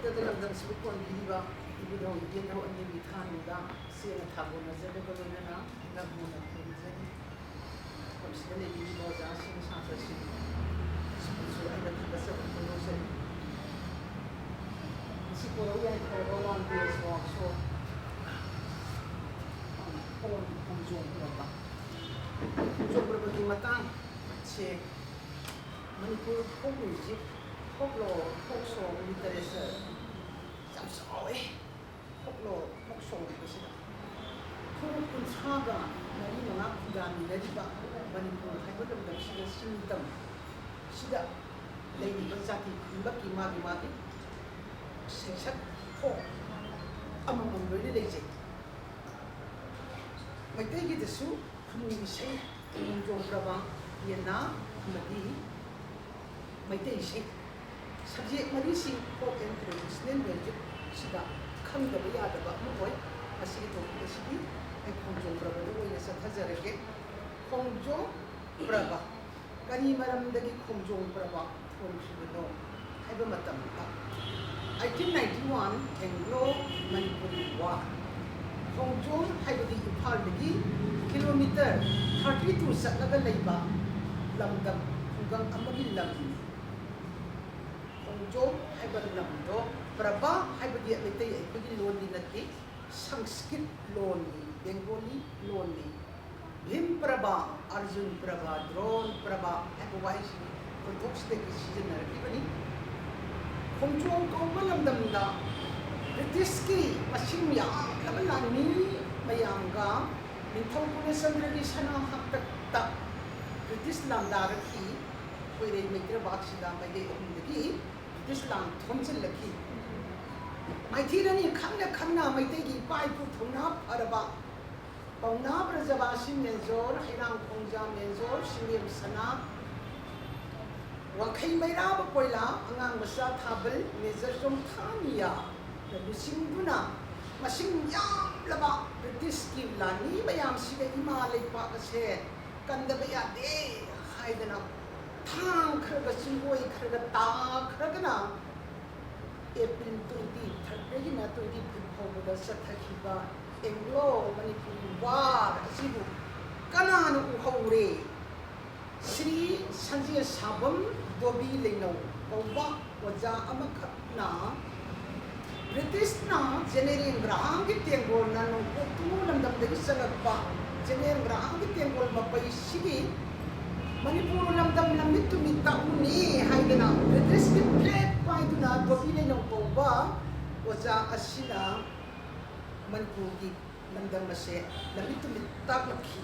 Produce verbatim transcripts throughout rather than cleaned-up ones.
ꯗ ꯂꯝꯗꯝꯁꯤꯕꯨ ꯀꯣꯟꯕꯤꯔꯤꯕ ꯏꯕꯨꯙꯧ ꯏꯕꯦꯟꯙꯧ ꯑꯅꯤꯒꯤ ꯊꯥꯅꯤꯡꯗ ꯆꯦꯡꯅ ꯊꯥꯒꯣꯟꯅꯖꯕꯒ ꯂꯣꯏꯅꯅ ꯅꯝꯃꯨꯅ ꯈꯨꯔꯨꯝꯖꯔꯤ꯫ ꯃꯐꯝꯁꯤꯗ ꯂꯩꯕꯤꯔꯤꯕ ꯑꯣꯖꯥꯁꯤꯡ, ꯁꯥꯇ꯭ꯔꯁꯤꯡ, ꯁ꯭ꯀꯨꯜꯁꯨ ꯑꯩꯅ ꯊꯥꯒꯠꯆꯕ ꯐꯣꯡꯗꯣꯛꯆꯔꯤ꯫ ꯉꯁꯤ ꯀꯣꯔꯧ ꯌꯥꯏꯐꯔꯕ ꯋꯥꯟ ꯗꯦꯁ ꯋꯥꯛꯁꯣꯞ ꯈꯣꯡ ꯈꯣꯡꯖꯣꯝ ꯄ꯭ꯔꯕ, ꯈꯣꯡꯖꯣꯝ ꯄ꯭ꯔꯕꯒꯤ ꯃꯇꯥꯡꯁꯦ ꯃꯅꯤꯄꯨꯔ ꯐꯣꯛ ꯃ꯭ꯌꯨꯖꯤꯛ, ꯐꯣꯛ ꯂꯣꯔ, ꯐꯣꯛ ꯁꯣꯡ, ꯂꯤꯇꯔꯦꯆꯔ ꯌꯥꯝ ꯆꯥꯎꯋꯦ꯫ ꯐꯣꯛ ꯂꯣꯔ, ꯐꯣꯛ ꯁꯣꯡ ꯍꯥꯏꯕꯁꯤꯗ ꯐꯨꯔꯨꯞ ꯀꯨꯟꯊ꯭ꯔꯥꯒ ꯃꯔꯤ ꯃꯉꯥ ꯈꯨꯟꯗꯥꯃꯤꯟꯅꯔꯤꯕ ꯃꯅꯤꯄꯨꯔ ꯍꯥꯏꯕ ꯂꯝꯗꯝꯁꯤꯗ ꯁꯤꯟꯃꯤꯇꯝ ꯁꯤꯗ ꯂꯩꯔꯤꯕ ꯖꯥꯇꯤ ꯈꯨꯗꯤꯡꯃꯛꯀꯤ ꯃꯥꯒꯤ ꯃꯥꯒꯤ ꯁꯩꯁꯛ ꯐꯣꯛ ꯑꯃꯃꯝ ꯂꯣꯏꯅ ꯂꯩꯖꯩ꯫ ꯃꯩꯇꯩꯒꯤꯗꯁꯨ ꯈꯨꯅꯨꯡ ꯏꯁꯩ, ꯈꯣꯡꯖꯣꯝ ꯄ꯭ꯔꯕ, ꯄꯦꯅꯥ ꯑꯃꯗꯤ ꯃꯩꯇꯩ ꯏꯁꯩ, ꯁꯕꯖꯦꯛ ꯃꯔꯤꯁꯤ ꯐꯣꯛ ꯑꯦꯟ ꯇ꯭ꯔꯦꯗꯤꯁꯅꯦꯜ ꯃ꯭ꯌꯨꯖꯤꯛ ꯁꯤꯗ ꯈꯪꯗꯕ ꯌꯥꯗꯕ ꯑꯃ ꯑꯣꯏ꯫ ꯃꯁꯤꯒꯤ ꯇꯣꯄꯤꯛ ꯑꯁꯤꯗꯤ ꯑꯩ ꯈꯣꯡꯖꯣꯝ ꯄ꯭ꯔꯕꯗ ꯑꯣꯏꯅ ꯆꯠꯊꯖꯔꯒꯦ꯫ ꯈꯣꯡꯖꯣꯝ ꯄ꯭ꯔꯕ ꯀꯔꯤ ꯃꯔꯝꯗꯒꯤ ꯈꯣꯡꯖꯣꯝ ꯄ꯭ꯔꯕ ꯊꯣꯟꯈꯤꯕꯅꯣ ꯍꯥꯏꯕ ꯃꯇꯝꯗ, eighteen ninety one Anglo Manipuri War, ꯈꯣꯡꯖꯣꯝ ꯍꯥꯏꯕꯗꯤ ꯏꯝꯐꯥꯜꯗꯒꯤ ꯀꯤꯂꯣꯃꯤꯇꯔ thirty two ꯆꯠꯂꯒ ꯂꯩꯕ ꯂꯝꯗꯝ ꯈꯨꯡꯒꯪ ꯑꯃꯒꯤ ꯂꯝꯅꯤ꯫ ꯈꯣꯡꯖꯣꯝ ꯍꯥꯏꯕ ꯂꯝꯗꯣ, ꯄ꯭ꯔꯕ ꯍꯥꯏꯕꯗꯤ ꯃꯩꯇꯩ ꯑꯩꯈꯣꯏꯒꯤ ꯂꯣꯟꯗꯤ ꯅꯠꯇꯦ, ꯁꯪꯁꯀ꯭ꯔꯤꯠ ꯂꯣꯟꯅꯤ, ꯕꯦꯡꯒꯣꯂꯤ ꯂꯣꯟꯅꯤ꯫ ꯚꯤꯝ ꯄ꯭ꯔꯕ, ꯑꯔꯖꯨꯟ ꯄ꯭ꯔꯕ, ꯗ꯭ꯔꯣꯟ ꯄ꯭ꯔꯕ ꯍꯥꯏꯕ ꯋꯥꯍꯩꯁꯤꯡ ꯈꯣꯟꯊꯣꯛꯁꯤꯗꯒꯤ ꯁꯤꯖꯤꯟꯅꯔꯛꯂꯤꯕꯅꯤ꯫ ꯈꯣꯡꯖꯣꯝ ꯀꯧꯕ ꯂꯝꯗꯝꯗ ꯕ꯭ꯔꯤꯇꯤꯁꯀꯤ ꯃꯁꯤꯡ ꯌꯥꯝꯂꯕ ꯂꯥꯟꯃꯤ ꯃꯌꯥꯝꯒ ꯅꯤꯡꯊꯧ ꯄꯨꯔꯅꯆꯟꯗ꯭ꯔꯒꯤ ꯁꯅꯥ ꯍꯥꯛꯇꯛꯇ ꯕ꯭ꯔꯤꯇꯤꯁ ꯂꯥꯟꯗꯥꯔꯛꯈꯤ꯫ ꯈꯣꯏꯔꯩ ꯃꯩꯇ꯭ꯔꯕꯥꯛꯁꯤꯗ ꯃꯥꯏꯀꯩ ꯑꯍꯨꯝꯗꯒꯤ ꯕ꯭ꯔꯤꯇꯤꯁ ꯂꯥꯟ ꯊꯣꯝꯖꯤꯜꯂꯛꯈꯤ꯫ ꯃꯥꯏꯊꯤ ꯑꯅꯤ ꯈꯪꯅ ꯈꯪꯅ ꯃꯩꯇꯩꯒꯤ ꯏꯄꯥ ꯏꯄꯨ ꯊꯧꯅꯥ ꯐꯔꯕ ꯄꯥꯎꯅꯥ ꯕ꯭ꯔꯖꯕꯥꯁꯤ ꯃꯦꯖꯣꯔ, ꯍꯩꯔꯥꯡ ꯈꯣꯡꯖꯥ ꯃꯦꯖꯣꯔ, ꯁꯤꯡꯂꯦꯝ ꯁꯅꯥ, ꯋꯥꯡꯈꯩ ꯃꯩꯔꯥꯕ ꯀꯣꯏꯂꯥ, ꯑꯉꯥꯡ ꯃꯆꯥ ꯊꯥꯕꯜ, ꯃꯦꯖꯔ ꯆꯣꯡꯊꯥꯅꯤꯌꯥꯅ ꯂꯨꯆꯤꯡꯗꯨꯅ ꯃꯁꯤꯡ ꯌꯥꯝꯂꯕ ꯕ꯭ꯔꯤꯇꯤꯁꯀꯤ ꯂꯥꯟꯃꯤ ꯃꯌꯥꯝꯁꯤꯒ ꯏꯃꯥ ꯂꯩꯄꯥꯛ ꯑꯁꯦ ꯀꯟꯗꯕ ꯌꯥꯗꯦ ꯍꯥꯏꯗꯅ ꯊꯥꯡ ꯈꯔꯒ ꯆꯤꯡꯒꯣꯏ ꯈꯔꯒ ꯇꯥꯈ꯭ꯔꯒꯅ ꯑꯦꯄ꯭ꯔꯤꯜ ꯇ꯭ꯋꯦꯟꯇꯤ ꯊꯥꯔꯠꯇꯒꯤꯅ ꯇ꯭ꯋꯦꯟꯇꯤ ꯐꯤꯐ ꯐꯥꯎꯕꯗ ꯆꯠꯊꯈꯤꯕ ꯑꯦꯡꯒ꯭ꯂꯣ ꯃꯅꯤꯄꯨꯔꯤ ꯋꯥꯔ ꯑꯁꯤꯕꯨ ꯀꯅꯥꯅ ꯎꯍꯧꯔꯦ? ꯁ꯭ꯔꯤ ꯁꯟꯖꯦꯁꯥꯕꯝ ꯗꯣꯕꯤ ꯂꯩꯅꯧ ꯀꯧꯕ ꯑꯣꯖꯥ ꯑꯃꯈꯛꯅ ꯕ꯭ꯔꯤꯇꯤꯁꯅ ꯖꯦꯅꯦꯔꯦꯜ ꯒ꯭ꯔꯥꯍꯥꯝꯒꯤ ꯇꯦꯡꯒꯣꯜꯅ ꯅꯣꯡꯄꯣꯛ ꯇꯨꯂꯨ ꯂꯝꯗꯝꯗꯒꯤ ꯆꯪꯂꯛꯄ ꯖꯦꯅꯦꯔꯦꯜ ꯒ꯭ꯔꯥꯍꯥꯝꯒꯤ ꯇꯦꯡꯒꯣꯜ ꯃꯄꯩꯁꯤꯒꯤ ꯃꯅꯤꯄꯨꯔ ꯂꯝꯗꯝ ꯂꯝꯃꯤꯠ ꯇꯨꯃꯤꯠ ꯇꯥꯛꯎꯅꯤ ꯍꯥꯏꯗꯅ ꯕ꯭ꯔꯤꯇꯤꯁꯀꯤ ꯐ꯭ꯂꯦꯒ ꯄꯥꯏꯗꯨꯅ ꯗꯣꯕꯤ ꯂꯩꯅꯧ ꯀꯧꯕ ꯑꯣꯖꯥ ꯑꯁꯤꯅ ꯃꯅꯤꯄꯨꯔꯒꯤ ꯂꯝꯗꯝ ꯑꯁꯦ ꯂꯝꯃꯤꯠ ꯇꯨꯃꯤꯠ ꯇꯥꯛꯂꯛꯈꯤ꯫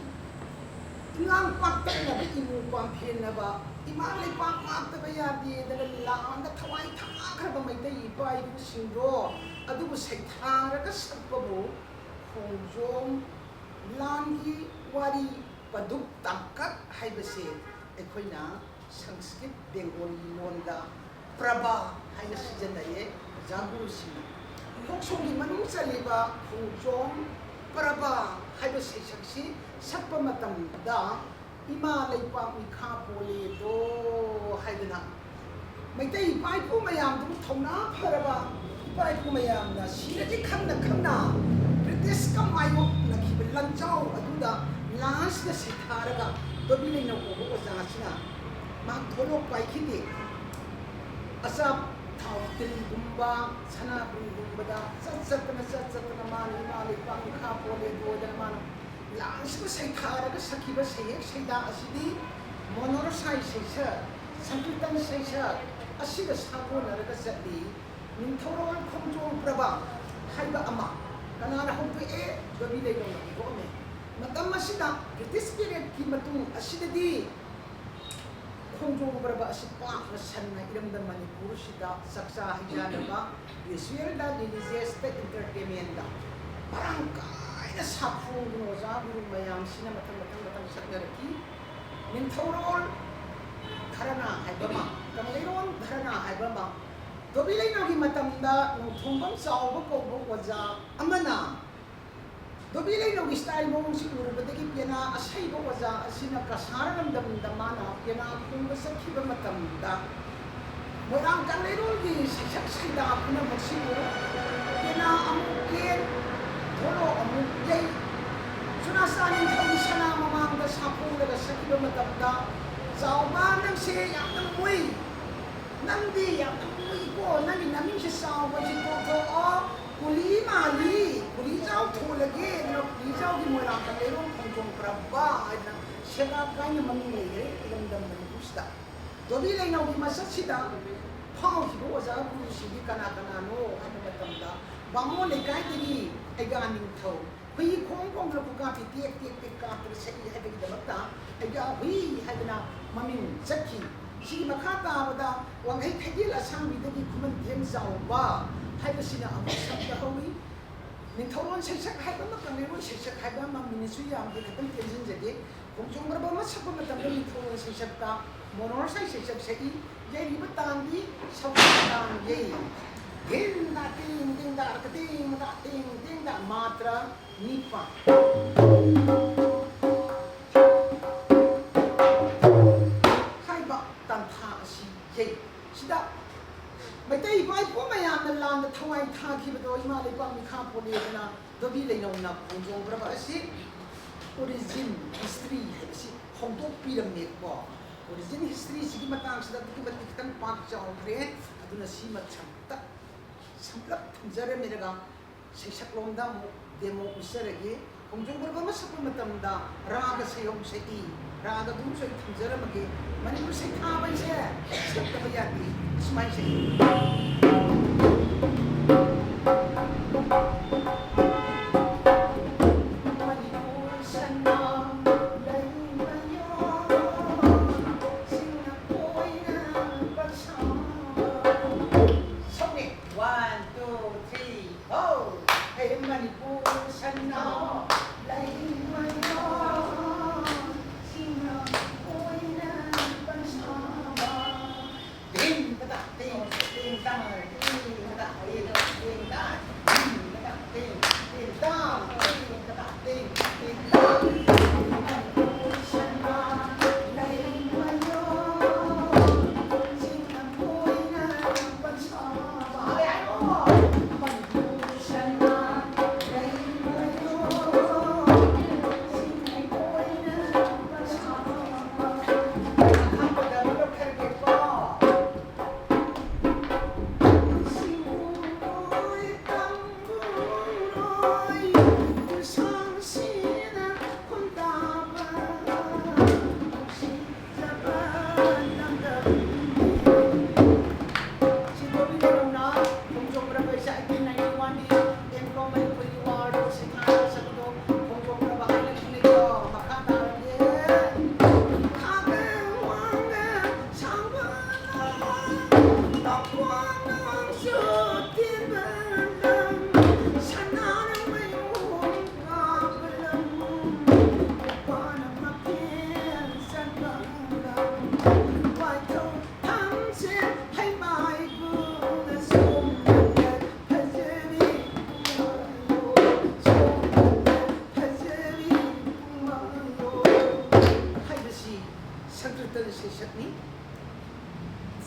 ꯏꯉꯥꯡ ꯄꯥꯛꯇꯛꯅꯕ ꯏꯃꯨ ꯄꯥꯝꯐꯦꯟꯅꯕ ꯏꯃꯥ ꯂꯩꯄꯥꯛ ꯉꯥꯛꯇꯕ ꯌꯥꯗꯦꯗꯅ ꯂꯥꯟꯗ ꯊꯋꯥꯏ ꯊꯥꯈ꯭ꯔꯕ ꯃꯩꯇꯩ ꯏꯄꯥ ꯏꯄꯨꯁꯤꯡꯗꯣ ꯑꯗꯨꯕꯨ ꯁꯩꯊꯥꯔꯒ ꯁꯛꯄꯕꯨ ꯈꯣꯡꯖꯣꯝ ꯂꯥꯟꯒꯤ ꯋꯥꯔꯤ ꯄꯗꯨꯞ ꯇꯥꯡꯀꯛ ꯍꯥꯏꯕꯁꯦ ꯑꯩꯈꯣꯏꯅ ꯁꯪꯁꯀ꯭ꯔꯤꯠ ꯕꯦꯡꯒꯣꯂꯤ ꯂꯣꯟꯗ ꯄ꯭ꯔꯚꯥ ꯍꯥꯏꯅ ꯁꯤꯖꯤꯟꯅꯩꯌꯦ ꯑꯣꯖꯥ ꯒꯨꯔꯨꯁꯤꯡꯅ꯫ ꯐꯣꯛ ꯁꯣꯡꯒꯤ ꯃꯅꯨꯡ ꯆꯜꯂꯤꯕ ꯈꯣꯡꯖꯣꯝ ꯄ꯭ꯔꯚꯥ ꯍꯥꯏꯕ ꯁꯩꯁꯛꯁꯤ ꯁꯛꯄ ꯃꯇꯝꯗ ꯏꯃꯥ ꯂꯩꯄꯥꯛ ꯃꯤꯈꯥ ꯄꯣꯜꯂꯦꯗꯣ ꯍꯥꯏꯗꯅ ꯃꯩꯇꯩ ꯏꯄꯥ ꯏꯄꯨ ꯃꯌꯥꯝꯗꯨꯕꯨ ꯊꯧꯅꯥ ꯐꯔꯕ ꯏꯄꯥ ꯏꯄꯨ ꯃꯌꯥꯝꯅ ꯁꯤꯔꯗꯤ ꯈꯪꯅ ꯈꯪꯅ ꯕ꯭ꯔꯤꯇꯤꯁꯀ ꯃꯥꯌꯣꯛꯅꯈꯤꯕ ꯂꯥꯟꯖꯥꯎ ꯑꯗꯨꯗ ꯂꯥꯟꯁꯤꯗ ꯁꯩꯊꯥꯔꯒ ꯗꯣꯕꯤ ꯂꯩꯅꯧ ꯀꯧꯕ ꯑꯣꯖꯥꯁꯤꯅ ꯃꯍꯥꯛ ꯊꯣꯂꯣꯛ ꯄꯥꯏꯈꯤꯗꯦ꯫ ꯑꯆꯥꯊꯥꯎ ꯇꯤꯜꯒꯨꯝꯕ ꯁꯅꯥꯕꯨꯟꯒꯨꯝꯕꯗ ꯆꯠ ꯆꯠꯇꯅ ꯆꯠ ꯆꯠꯇꯅ ꯃꯥꯅ ꯏꯃꯥ ꯂꯩꯄꯥꯛ ꯃꯤꯈꯥ ꯄꯣꯜꯂꯦ ꯂꯣꯏꯗꯅ ꯃꯥꯅ ꯂꯥꯟꯁꯤꯕꯨ ꯁꯩꯊꯥꯔꯒ ꯁꯛꯈꯤꯕ ꯁꯩꯍꯦꯛ ꯁꯩꯗꯥ ꯑꯁꯤꯗꯤ ꯃꯣꯅꯣꯔꯣꯁꯥꯏ ꯁꯩꯁꯛ, ꯁꯪꯀꯤꯔꯇꯟ ꯁꯩꯁꯛ ꯑꯁꯤꯒ ꯁꯥꯒꯣꯟꯅꯔꯒ ꯆꯠꯂꯤ꯫ ꯅꯤꯡꯊꯧꯔꯣꯜ ꯈꯣꯡꯖꯣꯝ ꯄ꯭ꯔꯚꯥ ꯍꯥꯏꯕ ꯑꯃ ꯀꯅꯥꯅ ꯍꯧꯗꯣꯛꯑꯦ? ꯗꯣꯕꯤ ꯂꯩꯅꯧꯅ ꯍꯧꯗꯣꯛꯑꯝꯃꯦ꯫ ꯃꯇꯝ ꯑꯁꯤꯗ ꯕ꯭ꯔꯤꯇꯤꯁ ꯄꯦꯔꯦꯠꯀꯤ ꯃꯇꯨꯡ ꯑꯁꯤꯗꯗꯤ ꯈꯣꯡꯖꯣꯝ ꯄ꯭ꯔꯚꯥ ꯑꯁꯤ ꯄꯥꯛꯅ ꯁꯟꯅ ꯏꯔꯝꯗꯝ ꯃꯅꯤꯄꯨꯔꯁꯤꯗ ꯆꯥꯛꯆꯥ ꯍꯩꯖꯥꯟꯅꯕ, ꯔꯤꯆꯨꯋꯦꯜꯗ, ꯔꯤꯂꯤꯖꯤꯌꯁꯇ, ꯏꯟꯇꯔꯇꯦꯟꯃꯦꯟꯗ ꯃꯔꯥꯡ ꯀꯥꯏꯅ ꯁꯥꯐꯣꯡꯗꯨꯅ ꯑꯣꯖꯥ ꯒꯨꯔꯨ ꯃꯌꯥꯝꯁꯤꯅ ꯃꯊꯪ ꯃꯊꯪ ꯃꯊꯪ ꯁꯛꯅꯔꯛꯈꯤ꯫ ꯅꯤꯡꯊꯧꯔꯣꯜ ꯙꯔꯅꯥ ꯍꯥꯏꯕ ꯑꯃ, ꯀꯪꯂꯩꯔꯣꯜ ꯙꯔꯅꯥ ꯍꯥꯏꯕ ꯑꯃ, ꯗꯣꯕꯤ ꯂꯩꯅꯧꯒꯤ ꯃꯇꯝꯗ ꯅꯣꯡꯊꯣꯡꯕꯝ ꯆꯥꯎꯕ ꯀꯧꯕ ꯑꯣꯖꯥ ꯑꯃꯅ ꯗꯣꯕꯤ ꯂꯩꯅꯧꯒꯤ ꯁ꯭ꯇꯥꯏꯜ ꯃꯑꯣꯡꯁꯤ ꯎꯔꯨꯕꯗꯒꯤ ꯄꯦꯅꯥ ꯑꯁꯩꯕ ꯑꯣꯖꯥ ꯑꯁꯤꯅ ꯀꯁꯥꯔ ꯂꯝꯗꯝꯗ ꯃꯥꯅ ꯄꯦꯅꯥ ꯈꯣꯡꯕ ꯆꯠꯈꯤꯕ ꯃꯇꯝꯗ ꯃꯣꯏꯔꯥꯡ ꯀꯪꯂꯩꯔꯣꯜꯒꯤ ꯁꯩꯁꯛ ꯁꯩꯗꯥ ꯄꯨꯝꯅꯃꯛꯁꯤꯕꯨ ꯄꯦꯅꯥ ꯑꯃꯨꯛ ꯌꯦꯡ, ꯊꯣꯂꯣ ꯑꯃꯨꯛ ꯌꯩ, ꯆꯨꯔꯥꯆꯥꯟ ꯅꯤꯡꯊꯧꯒꯤ ꯁꯅꯥ ꯃꯃꯥꯡꯗ ꯁꯥꯐꯣꯡꯂꯒ ꯁꯛꯈꯤꯕ ꯃꯇꯝꯗ, "ꯆꯥꯎꯕ, ꯅꯪꯁꯦ ꯌꯥꯝꯅ ꯃꯨꯏ, ꯅꯪꯗꯤ ꯌꯥꯝꯅ ꯃꯨꯏꯀꯣ, ꯅꯪꯒꯤ ꯅꯃꯤꯡꯁꯦ ꯆꯥꯎꯕꯁꯤ ꯇꯣꯛꯊꯣꯛꯑꯣ, ꯀꯨꯂꯤ ꯃꯥꯜꯂꯤ, ꯀꯨꯂꯤꯖꯥꯎ ꯊꯣꯜꯂꯒꯦ" ꯍꯥꯏꯗꯅ ꯀꯨꯂꯤꯖꯥꯎꯒꯤ ꯃꯣꯏꯔꯥꯡ ꯀꯪꯂꯩꯔꯣꯜ ꯈꯣꯡꯖꯣꯝ ꯄꯔꯕ ꯍꯥꯏꯗꯅ ꯁꯦꯒꯥꯛ ꯀꯥꯏꯅ ꯃꯃꯤꯡ ꯂꯩꯈ꯭ꯔꯦ ꯏꯔꯝꯗꯝ ꯃꯅꯤꯄꯨꯔꯁꯤꯗ꯫ ꯙꯣꯕꯤ ꯂꯩꯅꯧꯒꯤ ꯃꯁꯛꯁꯤꯗ ꯐꯥꯎꯈꯤꯕ ꯑꯣꯖꯥ ꯒꯨꯔꯨꯁꯤꯡꯗꯤ ꯀꯅꯥ ꯀꯅꯥꯅꯣ ꯍꯥꯏꯕ ꯃꯇꯝꯗ, ꯕꯥꯃꯣꯟ ꯂꯩꯀꯥꯏꯗꯒꯤ ꯑꯩꯒꯥ ꯅꯤꯡꯊꯧ, ꯍꯨꯏ ꯈꯣꯡ ꯈꯣꯡꯗꯅ ꯈꯨꯀꯥꯞꯄꯤ ꯇꯦꯛ ꯇꯦꯛ ꯇꯦꯛ ꯀꯥꯞꯇꯅ ꯁꯛꯏ ꯍꯥꯏꯕꯒꯤꯗꯃꯛꯇ ꯑꯩꯒꯥ ꯍꯨꯏ ꯍꯥꯏꯗꯅ ꯃꯃꯤꯡ ꯆꯠꯈꯤ꯫ ꯁꯤꯒꯤ ꯃꯈꯥ ꯇꯥꯕꯗ ꯋꯥꯡꯈꯩ ꯈꯩꯗꯦꯜ ꯑꯁꯥꯡꯕꯤꯗꯒꯤ ꯈꯨꯃꯟꯊꯦꯝ ꯆꯥꯎꯕ ꯍꯥꯏꯕꯁꯤꯅ ꯑꯃꯨꯛ ꯁꯛꯇꯍꯧꯏ꯫ ꯅꯤꯡꯊꯧꯔꯣꯟ ꯁꯩꯁꯛ ꯍꯥꯏꯕ ꯑꯃ, ꯀꯪꯂꯩꯔꯣꯟ ꯁꯩꯁꯛ ꯍꯥꯏꯕ ꯑꯃ, ꯃꯤꯅꯤꯠꯁꯨ ꯌꯥꯝꯗꯦ, ꯈꯤꯇꯪ ꯇꯦꯟꯁꯤꯟꯖꯒꯦ꯫ ꯈꯣꯡꯖꯣꯝ ꯄꯔꯕ ꯑꯃ ꯁꯛꯄ ꯃꯇꯝꯗ ꯅꯤꯡꯊꯧꯔꯣꯟ ꯁꯩꯁꯛꯇ ꯃꯣꯅꯣꯔ ꯁꯥꯏ ꯁꯩꯁꯛ ꯁꯛꯏ꯫ ꯌꯩꯔꯤꯕ ꯇꯥꯟꯗꯤ ꯁꯒꯣꯜ ꯇꯥꯟ ꯌꯩ꯫ ꯙꯤꯟ ꯗꯥ ꯇꯤꯡ ꯗꯤꯡ ꯗꯥ ꯀ ꯇꯤꯡ ꯗꯥ ꯇꯤꯡ ꯗꯤꯡ ꯗꯥ, ꯃꯥꯇ꯭ꯔ ꯅꯤꯄꯥꯟ꯫ ꯍꯥꯏꯕ ꯇꯥꯟꯊꯥ ꯑꯁꯤ ꯌꯩ꯫ ꯁꯤꯗ ꯃꯩꯇꯩ ꯏꯄꯥ ꯏꯄꯨ ꯃꯌꯥꯝꯅ ꯂꯥꯟꯗ ꯊꯋꯥꯏ ꯊꯥꯈꯤꯕꯗꯣ ꯏꯃꯥ ꯂꯩꯄꯥꯛ ꯃꯤꯈꯥ ꯄꯣꯜꯂꯦꯗꯅ ꯙꯣꯕꯤ ꯂꯩꯅꯧꯅ ꯈꯣꯡꯖꯣꯝ ꯄꯔꯕ ꯑꯁꯤ origin history ꯍꯥꯏꯕꯁꯤ ꯍꯧꯗꯣꯛꯄꯤꯔꯝꯃꯦꯀꯣ꯫ Origin historyꯁꯤꯒꯤ ꯃꯇꯥꯡꯁꯤꯗ ꯑꯗꯨꯛꯀꯤ ꯃꯇꯤꯛ ꯈꯤꯇꯪ ꯄꯥꯛ ꯆꯥꯎꯈ꯭ꯔꯦ꯫ ꯑꯗꯨꯅ ꯁꯤꯃ ꯁꯝꯇ ꯁꯝꯂꯞ ꯊꯝꯖꯔꯝꯃꯤꯔꯒ ꯁꯩꯁꯛꯂꯣꯝꯗ ꯑꯃꯨꯛ demo ꯎꯠꯆꯔꯒꯦ꯫ ꯈꯣꯡꯖꯣꯝ ꯄꯔꯕ ꯑꯃ ꯁꯛꯄ ꯃꯇꯝꯗ ꯔꯥꯒ ꯁꯩꯍꯧ ꯁꯛꯏ꯫ ꯔꯥꯒ ꯑꯗꯨꯝꯁꯨ ꯑꯩ ꯊꯝꯖꯔꯝꯃꯒꯦ꯫ ꯃꯅꯤꯄꯨꯔ ꯁꯩꯊꯥꯕ ꯍꯥꯏꯁꯦ ꯁꯛꯇꯕ ꯌꯥꯗꯦ꯫ ꯁꯨꯃꯥꯏꯅ ꯁꯛꯏ꯫ ꯃꯅꯤꯄꯨꯔ ꯁꯅꯥ ꯂꯩꯃꯌꯣꯟ, ꯁꯤꯡꯅ ꯀꯣꯏꯅ ꯄꯟꯁꯥꯕ꯫ ꯁꯛꯅꯦ꯫ One, two, three, four. ꯍꯦ ꯃꯅꯤꯄꯨꯔ ꯁꯅꯥ ꯂꯩꯃꯌꯣꯟ, ꯁꯤꯡꯅ ꯀꯣꯏꯅ ꯄꯟꯁꯥꯕ꯫ ꯙꯤꯡ ꯇꯗꯥ ꯇꯤꯡ ꯇꯤꯡ ꯇꯥꯡ꯫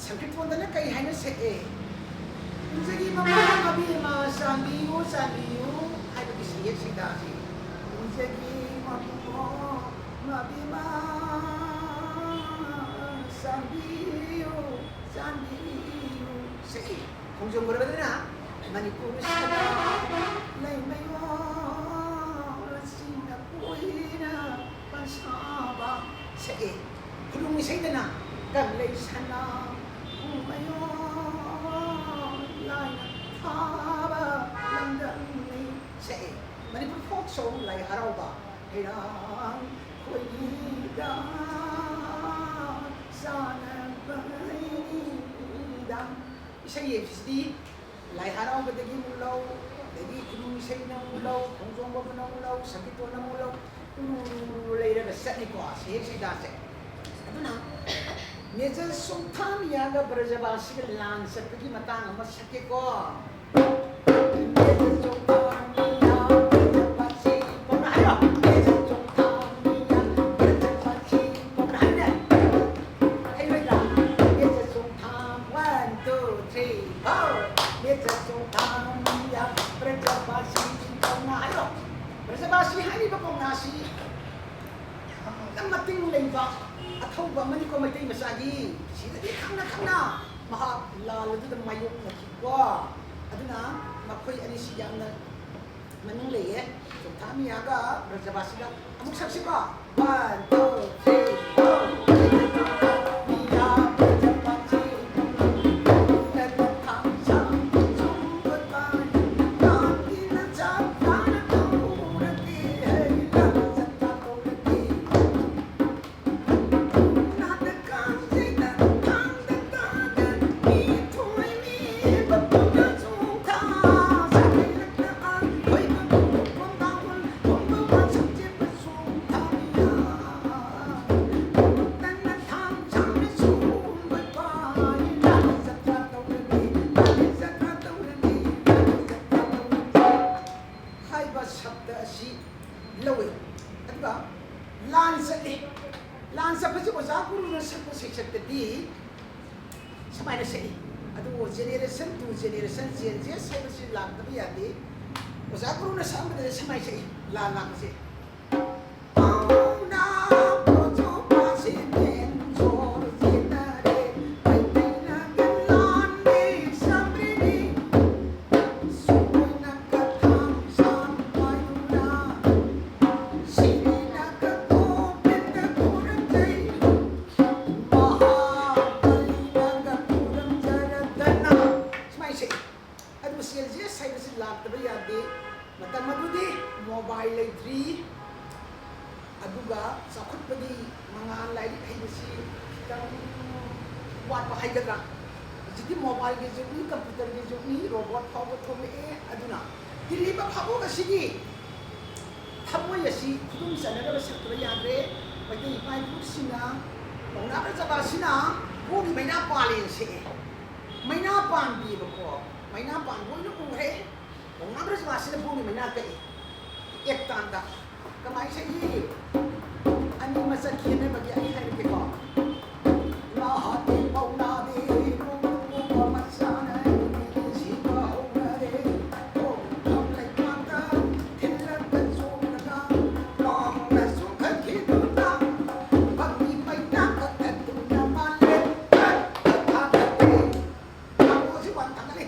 ꯁꯪꯀ꯭ꯔꯤꯠꯂꯣꯟꯗꯅ ꯀꯩ ꯍꯥꯏꯅ ꯁꯛꯑꯦ? "ꯀꯨꯝꯖꯒꯤ ꯃꯃꯥ ꯃꯕꯦꯝꯃ ꯆꯥꯟꯕꯤꯌꯨ, ꯆꯥꯟꯕꯤꯌꯨ" ꯍꯥꯏꯕꯒꯤ ꯁꯩꯍꯦꯛ ꯁꯩꯗꯥꯁꯤ꯫ "ꯀꯨꯝꯖꯒꯤ ꯃꯃꯥ ꯃꯕꯦꯝꯃ ꯆꯥꯟꯕꯤꯌꯨ, ꯆꯥꯟꯕꯤꯌꯨ" ꯁꯛꯏ꯫ ꯈꯣꯡꯖꯣꯝ ꯄꯔꯕꯗꯅ "ꯃꯅꯤꯄꯨꯔ ꯁꯅꯥ ꯂꯩꯃꯌꯣꯜ ꯆꯤꯡꯅ ꯀꯣꯏꯅ ꯄꯟꯁꯥꯕ" ꯁꯛꯏ꯫ ꯈꯨꯅꯨꯡ ꯏꯁꯩꯗꯅ "ꯀꯪꯂꯩ ꯁꯅꯥ ꯃꯌꯣꯜ ꯂꯥꯏꯅ ꯊꯥꯕ ꯂꯝꯗꯝꯅꯤ" ꯁꯛꯏ꯫ ꯃꯅꯤꯄꯨꯔ ꯐꯣꯛ ꯁꯣꯡ ꯂꯥꯏ ꯍꯔꯥꯎꯕ "ꯍꯩꯔꯥꯡ ꯈꯣꯏꯔꯤꯗ ꯆꯥꯅꯕ ꯍꯩꯔꯤꯗ" ꯏꯁꯩ ꯍꯥꯏꯕꯁꯤꯗꯤ ꯂꯥꯏ ꯍꯔꯥꯎꯕꯗꯒꯤ ꯑꯃꯨꯛ ꯂꯧ, ꯑꯗꯒꯤ ꯈꯨꯅꯨꯡ ꯏꯁꯩꯅ ꯑꯃꯨꯛ ꯂꯧ, ꯈꯣꯡꯖꯣꯝ ꯄꯔꯕꯅ ꯑꯃꯨꯛ ꯂꯧ, ꯁꯪꯀꯤꯔꯇꯣꯟꯅ ꯑꯃꯨꯛ ꯂꯧ, ꯎꯔꯨ ꯎꯔꯨ ꯂꯩꯔꯒ ꯆꯠꯂꯤꯀꯣ ꯁꯩꯍꯦꯛ ꯁꯩꯗꯥꯁꯦ꯫ ꯑꯗꯨꯅ ꯃꯦꯖꯔ ꯆꯣꯡꯊꯥꯃꯤꯌꯥꯒ ꯕ꯭ꯔꯖꯕꯥꯁꯤꯒ ꯂꯥꯟ ꯆꯠꯄꯒꯤ ꯃꯇꯥꯡ ꯑꯃ ꯁꯛꯀꯦꯀꯣ꯫ ꯃꯦꯖꯔ ꯆꯣꯡꯊꯥꯃꯤꯌꯥ, ꯕ꯭ꯔꯖꯕꯥꯁꯤ, ꯀꯧꯅ ꯍꯥꯏꯔꯣ꯫ ꯃꯦꯖꯔ ꯆꯣꯡꯊꯥꯃꯤꯌꯥ, ꯕ꯭ꯔꯖꯕꯥꯁꯤ, ꯀꯧꯅ ꯍꯥꯏꯅꯦ꯫ ꯍꯩꯔꯣꯏꯗ꯭ꯔꯥ? ꯃꯦꯖꯔ ꯆꯣꯡꯊꯥꯝ, one, two, three, four. Measure ꯆꯣꯡꯊꯥꯃꯤꯌꯥ, ꯕ꯭ꯔꯖꯕꯥꯁꯤ, ꯀꯧꯅ ꯍꯥꯏꯔꯣ꯫ ꯕ꯭ꯔꯖꯕꯥꯁꯤ ꯍꯥꯏꯔꯤꯕ ꯀꯧꯅꯥꯁꯤ ꯌꯥꯝꯅ ꯃꯇꯤꯡ ꯂꯩꯕ ꯑꯊꯧꯕ ꯑꯃꯅꯤꯀꯣ ꯃꯩꯇꯩ ꯃꯆꯥꯒꯤ꯫ ꯁꯤꯗꯗꯤ ꯈꯪꯅ ꯈꯪꯅ ꯃꯍꯥꯛ ꯂꯥꯜ ꯑꯗꯨꯗ ꯃꯥꯌꯣꯛꯅꯈꯤꯀꯣ꯫ ꯑꯗꯨꯅ ꯃꯈꯣꯏ ꯑꯅꯤꯁꯤ ꯌꯥꯝꯅ ꯃꯃꯤꯡ ꯂꯩꯌꯦ꯫ ꯆꯣꯡꯊꯥꯃꯤꯌꯥꯒ ꯕ꯭ꯔꯖꯕꯥꯁꯤꯒ ꯑꯃꯨꯛ ꯁꯛꯁꯤꯀꯣ꯫ One, two, three, four. ꯁꯩꯁꯛꯇꯗꯤ ꯁꯨꯃꯥꯏꯅ ꯁꯛꯏ꯫ ꯑꯗꯨꯕꯨ generation to generation Gen Z ꯍꯥꯏꯕꯁꯤ ꯂꯥꯛꯇꯕ ꯌꯥꯗꯦ꯫ ꯑꯣꯖꯥ ꯒꯨꯔꯨꯅ ꯁꯛꯑꯝꯕꯗꯗꯤ ꯁꯨꯃꯥꯏꯅ ꯁꯛꯏ, ꯂꯥꯟ ꯂꯥꯛꯄꯁꯦ꯫ ꯁꯨꯃꯥꯏꯅ ꯁꯛꯏ꯫ ꯑꯗꯨꯕꯨ ꯁꯦꯜꯁꯤꯌꯁ ꯍꯥꯏꯕꯁꯤ ꯂꯥꯛꯇꯕ ꯌꯥꯗꯦ꯫ ꯃꯇꯝ ꯑꯗꯨꯗꯤ ꯃꯣꯕꯥꯏꯜ ꯂꯩꯇ꯭ꯔꯤ, ꯑꯗꯨꯒ ꯆꯥꯎꯈꯠꯄꯒꯤ ꯃꯉꯥꯜ, ꯂꯥꯏꯔꯤꯛ ꯍꯩꯕꯁꯤ ꯈꯤꯇꯪ ꯋꯥꯠꯄ ꯍꯥꯏꯒꯗ꯭ꯔꯥ꯫ ꯍꯧꯖꯤꯛꯇꯤ ꯃꯣꯕꯥꯏꯜꯒꯤ ꯖꯨꯒꯅꯤ, ꯀꯝꯄ꯭ꯌꯨꯇꯔꯒꯤ ꯖꯨꯒꯅꯤ, ꯔꯣꯕꯣꯠ ꯐꯥꯎꯕ ꯊꯣꯛꯂꯛꯑꯦ꯫ ꯑꯗꯨꯅ ꯍꯤꯡꯂꯤꯕ ꯚꯥꯕꯣꯛ ꯑꯁꯤꯒꯤ ꯊꯃꯣꯏ ꯑꯁꯤ ꯈꯨꯗꯨꯝ ꯆꯟꯅꯅꯕ ꯁꯛꯇꯕ ꯌꯥꯗ꯭ꯔꯦ꯫ ꯃꯩꯇꯩ ꯏꯄꯥ ꯏꯄꯨꯁꯤꯡꯅ ꯄꯥꯎꯅꯥ ꯕ꯭ꯔꯖꯕꯥꯁꯤꯅ ꯕꯣꯡꯒꯤ ꯃꯩꯅꯥ ꯄꯥꯜꯂꯦꯅ ꯁꯛꯑꯦ꯫ ꯃꯩꯅꯥ ꯄꯥꯟꯗꯦꯕꯀꯣ, ꯃꯩꯅꯥ ꯄꯥꯟꯕ ꯑꯣꯏꯅ ꯎꯈ꯭ꯔꯦ꯫ ꯄꯥꯎꯅꯥ ꯕ꯭ꯔꯖꯕꯥꯁꯤꯅ ꯕꯣꯡꯒꯤ ꯃꯩꯅꯥ ꯀꯛꯏ꯫ ꯑꯦꯛꯇꯥꯟꯗ ꯀꯃꯥꯏꯅ ꯁꯛꯏ? ꯑꯅꯤ ꯃꯁꯛ ꯈꯦꯠꯅꯕꯒꯤ ꯑꯩ ꯍꯥꯏꯔꯛꯀꯦꯀꯣ꯫ ꯂꯥꯍꯗꯦ ꯄꯥꯎꯅꯥꯗꯦ ꯅꯣꯡꯃ ꯃꯆꯥꯅ ꯁꯤꯕ ꯍꯧꯅꯔꯦ꯫ ꯈꯣꯡꯊꯥꯡ ꯂꯩꯕꯥꯛꯇ ꯊꯤꯜꯂꯒ ꯆꯣꯡꯂꯒ ꯂꯥꯎꯅ ꯆꯣꯡꯈꯠꯈꯤꯗꯨꯅ ꯕꯪꯒꯤ ꯃꯩꯅꯥ ꯀꯛꯊꯠꯇꯨꯅ ꯃꯥꯂꯦꯝ ꯊꯥꯗꯠꯂꯦ꯫ ꯃꯥꯡꯒꯣꯜꯁꯤ ꯋꯥꯡ ꯊꯥꯡꯒꯠꯂꯤ꯫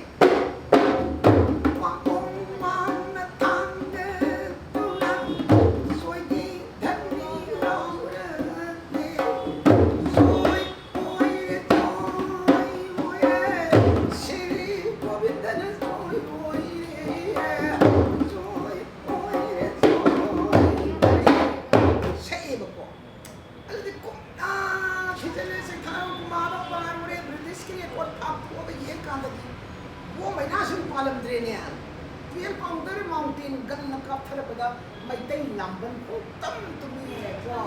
ꯃꯥꯡꯒꯣꯜ ꯃꯥꯡꯅ ꯊꯥꯡꯒꯠꯇꯨꯅ ꯁꯣꯏꯒꯤ ꯙꯟꯅꯤ ꯂꯥꯎꯔꯛꯂꯦ꯫ ꯁꯣꯏ ꯑꯣꯏꯔꯦ, ꯁꯣꯏ ꯑꯣꯏꯔꯦ, ꯁ꯭ꯔꯤ ꯒꯣꯕꯤꯟꯗꯅ ꯁꯣꯏ ꯑꯣꯏꯔꯦ, ꯁꯣꯏ ꯑꯣꯏꯔꯦ, ꯁꯣꯏ ꯑꯣꯏꯔꯦ꯫ ꯁꯛꯑꯦꯕꯀꯣ꯫ ꯑꯗꯨꯗꯤ ꯀꯨꯝꯅ ꯊꯤꯖꯤꯜꯂꯦ, ꯁꯩꯊꯥꯔꯣ ꯀꯨꯃꯥꯔꯗ ꯄꯥꯔꯨꯔꯦ, ꯕ꯭ꯔꯤꯇꯤꯁꯀꯤ ꯔꯦꯀꯣꯔꯠ ꯐꯥꯛꯇꯣꯛꯑꯒ ꯌꯦꯡꯀꯥꯟꯗꯗꯤ ꯕꯣꯝ ꯃꯩꯅꯥꯁꯨ ꯄꯥꯜꯂꯝꯗ꯭ꯔꯦꯅꯦ꯫ ꯇꯨꯌꯦꯜꯐ ꯄꯥꯎꯟꯗꯔ ꯃꯥꯎꯟꯇꯦꯟ ꯒꯟꯅ ꯀꯥꯞꯊꯔꯛꯄꯗ ꯃꯩꯇꯩ ꯂꯥꯝꯕꯟ ꯄꯨꯡꯇꯨꯝ ꯇꯨꯝꯃꯤꯉꯦꯀꯣ꯫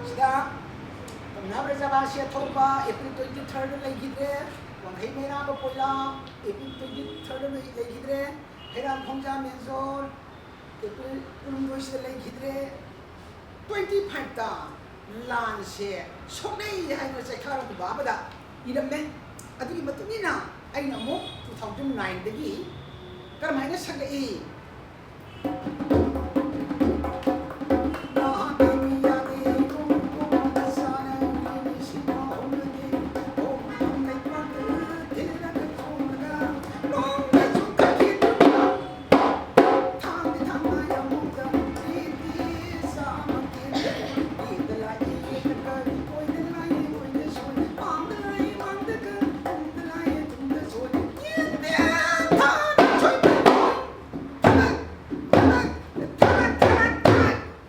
ꯁꯤꯗ ꯄꯥꯎꯅꯥ ꯕ꯭ꯔꯖꯕꯥꯁꯤ ꯑꯊꯧꯕ ꯑꯦꯄ꯭ꯔꯤꯜ ꯇ꯭ꯋꯦꯟꯇꯤ ꯊꯥꯔꯗ ꯂꯩꯈꯤꯗ꯭ꯔꯦ, ꯋꯥꯡꯈꯩ ꯃꯩꯔꯥꯕ ꯄꯣꯏꯂꯥ ꯑꯦꯄ꯭ꯔꯤꯜ ꯇ꯭ꯋꯦꯟꯇꯤ ꯊꯥꯔꯗ ꯂꯩꯈꯤꯗ꯭ꯔꯦ, ꯍꯩꯔꯥꯡ ꯈꯣꯡꯖꯥ ꯃꯦꯖꯣꯔ ꯑꯦꯄ꯭ꯔꯤꯜ ꯀꯨꯟꯍꯨꯝꯗꯣꯏꯁꯤꯗ ꯂꯩꯈꯤꯗ꯭ꯔꯦ꯫ ꯇ꯭ꯋꯦꯟꯇꯤ ꯐꯥꯏꯚꯇ ꯂꯥꯟꯁꯦ ꯁꯣꯛꯅꯩ ꯍꯥꯏꯗꯅ ꯆꯩꯈꯥꯔꯣꯜ ꯕꯕꯥꯕꯗ ꯏꯔꯝꯃꯦ꯫ ꯑꯗꯨꯒꯤ ꯃꯇꯨꯡ ꯏꯟꯅ ꯑꯩꯅ ꯑꯃꯨꯛ two thousand nine ꯗꯒꯤ ꯀꯔꯝꯍꯥꯏꯅ ꯁꯛꯂꯛꯏ?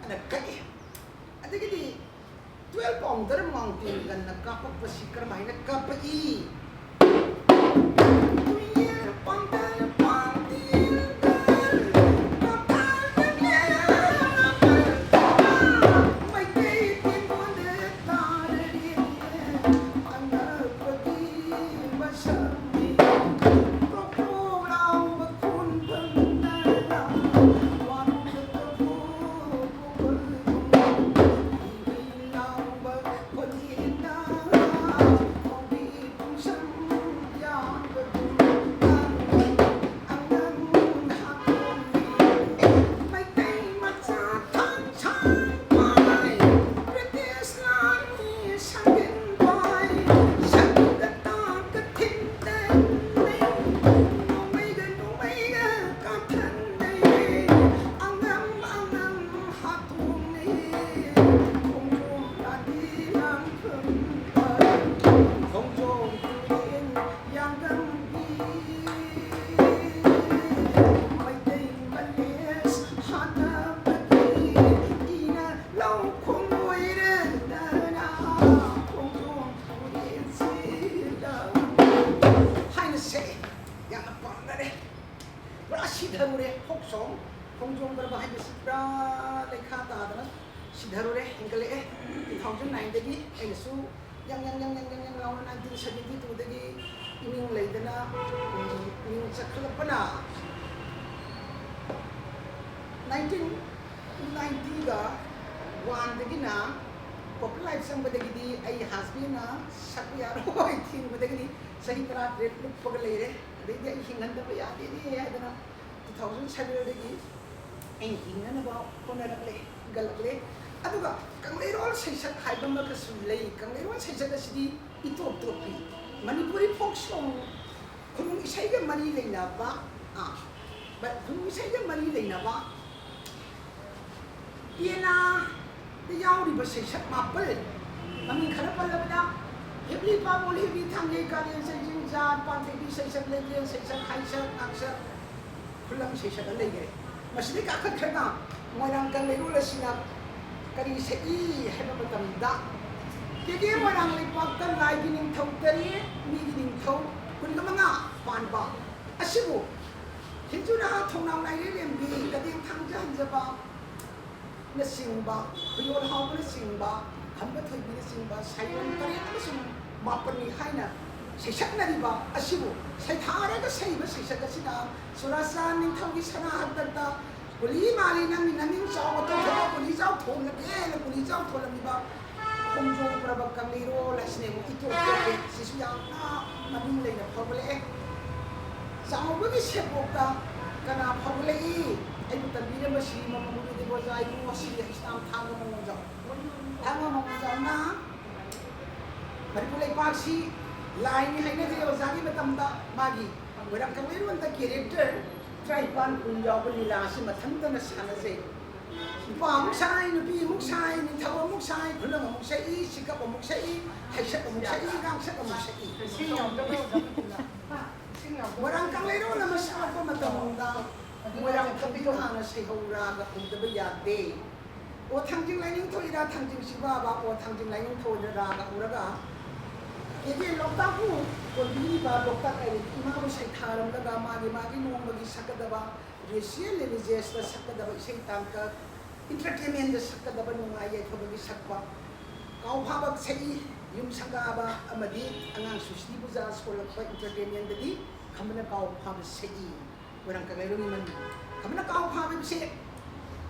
ꯑꯅ ꯀꯛꯏ꯫ ꯑꯗꯒꯤꯗꯤ twelve pounder mountain gunꯅ ꯀꯥꯞꯄꯛꯄꯁꯤ ꯀꯔꯝꯍꯥꯏꯅ ꯀꯥꯞꯄꯛꯏ? ꯍꯥꯏꯅ ꯁꯛꯑꯦ꯫ ꯌꯥꯝꯅ ꯄꯥꯝꯅꯔꯦ꯫ ꯄꯨꯔꯥ ꯁꯤꯊꯔꯨꯔꯦ꯫ Folk song, ꯈꯣꯡꯖꯣꯝ ꯄꯔꯕ ꯍꯥꯏꯕꯁꯤ ꯄꯨꯔꯥ ꯂꯩꯈꯥ ꯇꯥꯗꯅ ꯁꯤꯊꯔꯨꯔꯦ, ꯍꯦꯟꯒꯠꯂꯛꯑꯦ꯫ Two thousand nine ꯗꯒꯤ ꯑꯩꯅꯁꯨ ꯌꯥꯡ ꯌꯥꯡ ꯌꯥꯡ ꯌꯥꯡ ꯌꯥꯡ ꯌꯥꯡ ꯂꯥꯎꯅ nineteen seventy two ꯗꯒꯤ ꯏꯃꯤꯡ ꯂꯩꯗꯅ, ꯎꯝ, ꯃꯤꯡ ꯆꯠꯈꯠꯂꯛꯄꯅ nineteen ninety ꯒ one ꯗꯒꯤꯅ ꯀꯣꯔꯄꯣꯔꯦꯠ ꯂꯥꯏꯐ ꯆꯪꯕꯗꯒꯤꯗꯤ ꯑꯩ ꯍꯁꯕꯦꯟꯅ ꯁꯛꯄ ꯌꯥꯔꯣꯏ ꯊꯤꯡꯕꯗꯒꯤꯗꯤ ꯆꯍꯤ ꯇꯔꯥꯇꯔꯦꯠ ꯂꯨꯞꯄꯒ ꯂꯩꯔꯦ꯫ ꯑꯗꯩꯗꯤ ꯑꯩ ꯍꯤꯡꯍꯟꯗꯕ ꯌꯥꯗꯦꯅꯦ ꯍꯥꯏꯗꯅ two thousand sevenꯗꯒꯤ ꯑꯩ ꯍꯤꯡꯅꯅꯕ ꯍꯣꯠꯅꯔꯛꯂꯦ, ꯍꯤꯡꯒꯠꯂꯛꯂꯦ꯫ ꯑꯗꯨꯒ ꯀꯪꯂꯩꯔꯣꯜ ꯁꯩꯁꯛ ꯍꯥꯏꯕ ꯑꯃꯒꯁꯨ ꯂꯩ꯫ ꯀꯪꯂꯩꯔꯣꯜ ꯁꯩꯁꯛ ꯑꯁꯤꯗꯤ ꯏꯇꯣꯞ ꯇꯣꯞꯄꯤ꯫ ꯃꯅꯤꯄꯨꯔꯤ ꯐꯣꯛ ꯁꯣꯡ, ꯈꯨꯅꯨꯡ ꯏꯁꯩꯒ ꯃꯔꯤ ꯂꯩꯅꯕ, ꯑꯥ, ꯕ-, ꯈꯨꯅꯨꯡ ꯏꯁꯩꯒ ꯃꯔꯤ ꯂꯩꯅꯕ ꯄꯦꯅꯥꯗ ꯌꯥꯎꯔꯤꯕ ꯁꯩꯁꯛ ꯃꯥꯄꯜ, ꯃꯃꯤꯡ ꯈꯔ ꯄꯜꯂꯕꯗ, ꯍꯤꯞꯂꯤ ꯄꯥꯃꯣꯜ ꯍꯤꯞꯂꯤ ꯊꯥꯡꯒꯩ ꯀꯥꯂꯦꯟ ꯁꯩꯖꯤꯡ ꯖꯥꯠ ꯄꯥꯟꯊꯣꯏꯕꯤ ꯁꯩꯁꯛ ꯂꯩꯇꯦꯟ ꯁꯩꯁꯛ ꯍꯥꯏꯁꯛ ꯉꯥꯛꯁꯛ ꯈꯨꯂꯪ ꯁꯩꯁꯛ ꯑꯅ ꯂꯩꯈ꯭ꯔꯦ꯫ ꯃꯁꯤꯗꯒꯤ ꯀꯥꯈꯠꯈ꯭ꯔꯒ ꯃꯣꯏꯔꯥꯡ ꯀꯪꯂꯩꯔꯣꯜ ꯑꯁꯤꯅ ꯀꯔꯤ ꯁꯛꯏ ꯍꯥꯏꯕ ꯃꯇꯝꯗ, ꯀꯦꯒꯦ ꯃꯣꯏꯔꯥꯡ ꯂꯩꯄꯥꯛꯇ ꯂꯥꯏꯒꯤ ꯅꯤꯡꯊꯧ ꯇꯔꯦꯠ, ꯃꯤꯒꯤ ꯅꯤꯡꯊꯧ ꯀꯨꯟꯒ ꯃꯉꯥ ꯄꯥꯟꯕ ꯑꯁꯤꯕꯨ ꯈꯤꯟꯖꯨ ꯅꯍꯥ ꯊꯣꯡꯅꯥꯎ ꯂꯥꯏꯔꯦꯝꯕꯤ, ꯀꯗꯦꯡ ꯊꯥꯡꯖ ꯍꯟꯖꯕ ꯅꯆꯤꯡꯕ, ꯈꯨꯌꯣꯜ ꯍꯥꯎꯕꯅꯆꯤꯡꯕ, ꯈꯝꯕ ꯊꯣꯏꯕꯤꯅꯆꯤꯡꯕ ꯁꯩꯔꯦꯡ ꯇꯔꯦꯠ ꯑꯃꯁꯨꯡ ꯃꯥꯄꯟꯅꯤ ꯍꯥꯏꯅ ꯁꯩꯁꯛꯅꯔꯤꯕ ꯑꯁꯤꯕꯨ ꯁꯩꯊꯥꯔꯒ ꯁꯛꯏꯕ ꯁꯩꯁꯛ ꯑꯁꯤꯅ ꯆꯨꯔꯥꯆꯥꯟ ꯅꯤꯡꯊꯧꯒꯤ ꯁꯅꯥ ꯍꯥꯛꯇꯛꯇ "ꯀꯨꯂꯤ ꯃꯥꯂꯤ ꯅꯪꯒꯤ ꯅꯅꯤꯡ ꯆꯥꯎꯕ ꯇꯧꯊꯣꯛꯑꯣ, ꯀꯨꯂꯤ ꯆꯥꯎ ꯊꯣꯜꯂꯒꯦꯅ" ꯀꯨꯂꯤ ꯆꯥꯎ ꯊꯣꯜꯂꯝꯃꯤꯕ ꯈꯣꯡꯖꯣꯝ ꯄ꯭ꯔꯕ ꯀꯪꯂꯩꯔꯣꯜ ꯍꯥꯏꯁꯤꯅꯦꯕ ꯏꯇꯣꯞ ꯇꯣꯞꯄꯦ꯫ ꯁꯤꯁꯨ ꯌꯥꯝꯅ ꯃꯃꯤꯡ ꯂꯩꯅ ꯐꯥꯎꯒꯠꯂꯛꯑꯦ꯫ ꯆꯥꯎꯕꯒꯤ ꯁꯦꯟꯄꯣꯛꯇ ꯀꯅꯥ ꯐꯥꯎꯒꯠꯂꯛꯏ? ꯑꯩꯕꯨ ꯇꯝꯕꯤꯔꯝꯕ ꯁꯤꯔꯤ ꯃꯃꯥ ꯒꯨꯔꯨꯗꯦꯕ ꯑꯣꯖꯥ ꯏꯕꯨꯡꯉꯣ ꯁꯤꯔꯤ ꯍꯩꯁꯅꯥꯝ ꯊꯥꯡꯒ ꯃꯉꯣꯟꯖꯥꯎ꯫ ꯊꯥꯡꯒ ꯃꯉꯣꯟꯖꯥꯎꯅ ꯃꯅꯤꯄꯨꯔ ꯂꯩꯄꯥꯛꯁꯤ ꯂꯥꯏꯅꯤ ꯍꯥꯏꯅꯈ꯭ꯔꯦ ꯑꯣꯖꯥꯒꯤ ꯃꯇꯝꯗ꯫ ꯃꯥꯒꯤ ꯃꯣꯏꯔꯥꯡ ꯀꯪꯂꯩꯔꯣꯟꯗ ꯀꯦꯔꯦꯛꯇꯔ ꯇꯔꯥꯅꯤꯄꯥꯟ ꯀꯨꯟ ꯌꯥꯎꯕ ꯂꯤꯂꯥ ꯑꯁꯤ ꯃꯊꯟꯇꯅ ꯁꯥꯟꯅꯖꯩ꯫ ꯅꯨꯄꯥ ꯑꯃꯨꯛ ꯁꯥꯏ, ꯅꯨꯄꯤ ꯑꯃꯨꯛ ꯁꯥꯏ, ꯅꯤꯡꯊꯧ ꯑꯃꯨꯛ ꯁꯥꯏ, ꯈꯨꯂꯪ ꯑꯃꯨꯛ ꯁꯛꯏ, ꯁꯤꯀꯞ ꯑꯃꯨꯛ ꯁꯛꯏ, ꯍꯩꯁꯛ ꯑꯃꯨꯛ ꯁꯛꯏ, ꯉꯥꯡꯁꯛ ꯑꯃꯨꯛ ꯁꯛꯏ꯫ ꯏꯁꯤꯡ ꯌꯥꯎꯗꯕ꯭ꯔꯣ, ꯑꯣꯖꯥ ꯃꯊꯤꯅ? ꯏꯁꯤꯡ ꯌꯥꯎꯗꯕ꯭ꯔꯣ? ꯃꯣꯏꯔꯥꯡ ꯀꯪꯂꯩꯔꯣꯜ ꯑꯃ ꯁꯥꯔꯛꯄ ꯃꯇꯝꯗ ꯃꯣꯏꯔꯥꯡ ꯊꯕꯤꯅ ꯍꯥꯟꯅ ꯁꯩꯍꯧ ꯔꯥꯒ ꯍꯧꯗꯕ ꯌꯥꯗꯦ꯫ "ꯑꯣ ꯊꯥꯡꯖꯤꯡ ꯂꯥꯏꯅꯤꯡꯊꯧ ꯏꯔꯥ ꯊꯥꯡꯖꯤꯡ ꯁꯤꯕꯥꯕ", "ꯑꯣ ꯊꯥꯡꯖꯤꯡ ꯂꯥꯏꯅꯤꯡꯊꯧ" ꯍꯥꯏꯅ ꯔꯥꯒ ꯍꯧꯔꯒ, ꯀꯦꯒꯦ ꯂꯣꯛꯇꯥꯛꯄꯨ ꯀꯣꯟꯕꯤꯔꯤꯕ ꯂꯣꯛꯇꯥꯛ ꯂꯥꯏꯔꯦꯝꯕꯤ ꯏꯃꯥꯕꯨ ꯁꯩꯊꯥꯔꯝꯂꯒ ꯃꯥꯒꯤ ꯃꯥꯒꯤ ꯅꯣꯡꯃꯒꯤ ꯁꯛꯀꯗꯕ, ꯔꯦꯁꯤꯌꯦꯜ ꯔꯤꯂꯤꯖꯤꯌꯁꯇ ꯁꯛꯀꯗꯕ ꯏꯁꯩ ꯇꯥꯡꯀꯛ, ꯏꯟꯇꯔꯇꯦꯟꯃꯦꯟꯗ ꯁꯛꯀꯗꯕ ꯅꯨꯡꯉꯥꯏ ꯌꯥꯏꯐꯕꯒꯤ ꯁꯛꯄ, ꯀꯥꯎ ꯐꯥꯕ ꯁꯛꯏ, ꯌꯨꯝ ꯁꯪꯒꯥꯕ ꯑꯃꯗꯤ ꯑꯉꯥꯡ ꯁꯨꯁꯇꯤ ꯄꯨꯖꯥ ꯁꯣꯜꯂꯛꯄ ꯏꯟꯇꯔꯇꯦꯟꯃꯦꯟꯗꯗꯤ ꯈꯝꯕꯅ ꯀꯥꯎ ꯐꯥꯕ ꯁꯛꯏ꯫ ꯃꯣꯏꯔꯥꯡ ꯀꯪꯂꯩꯔꯣꯜꯒꯤ ꯃꯅꯨꯡꯗ ꯈꯝꯕꯅ ꯀꯥꯎ ꯐꯥꯕ ꯍꯥꯏꯕꯁꯦ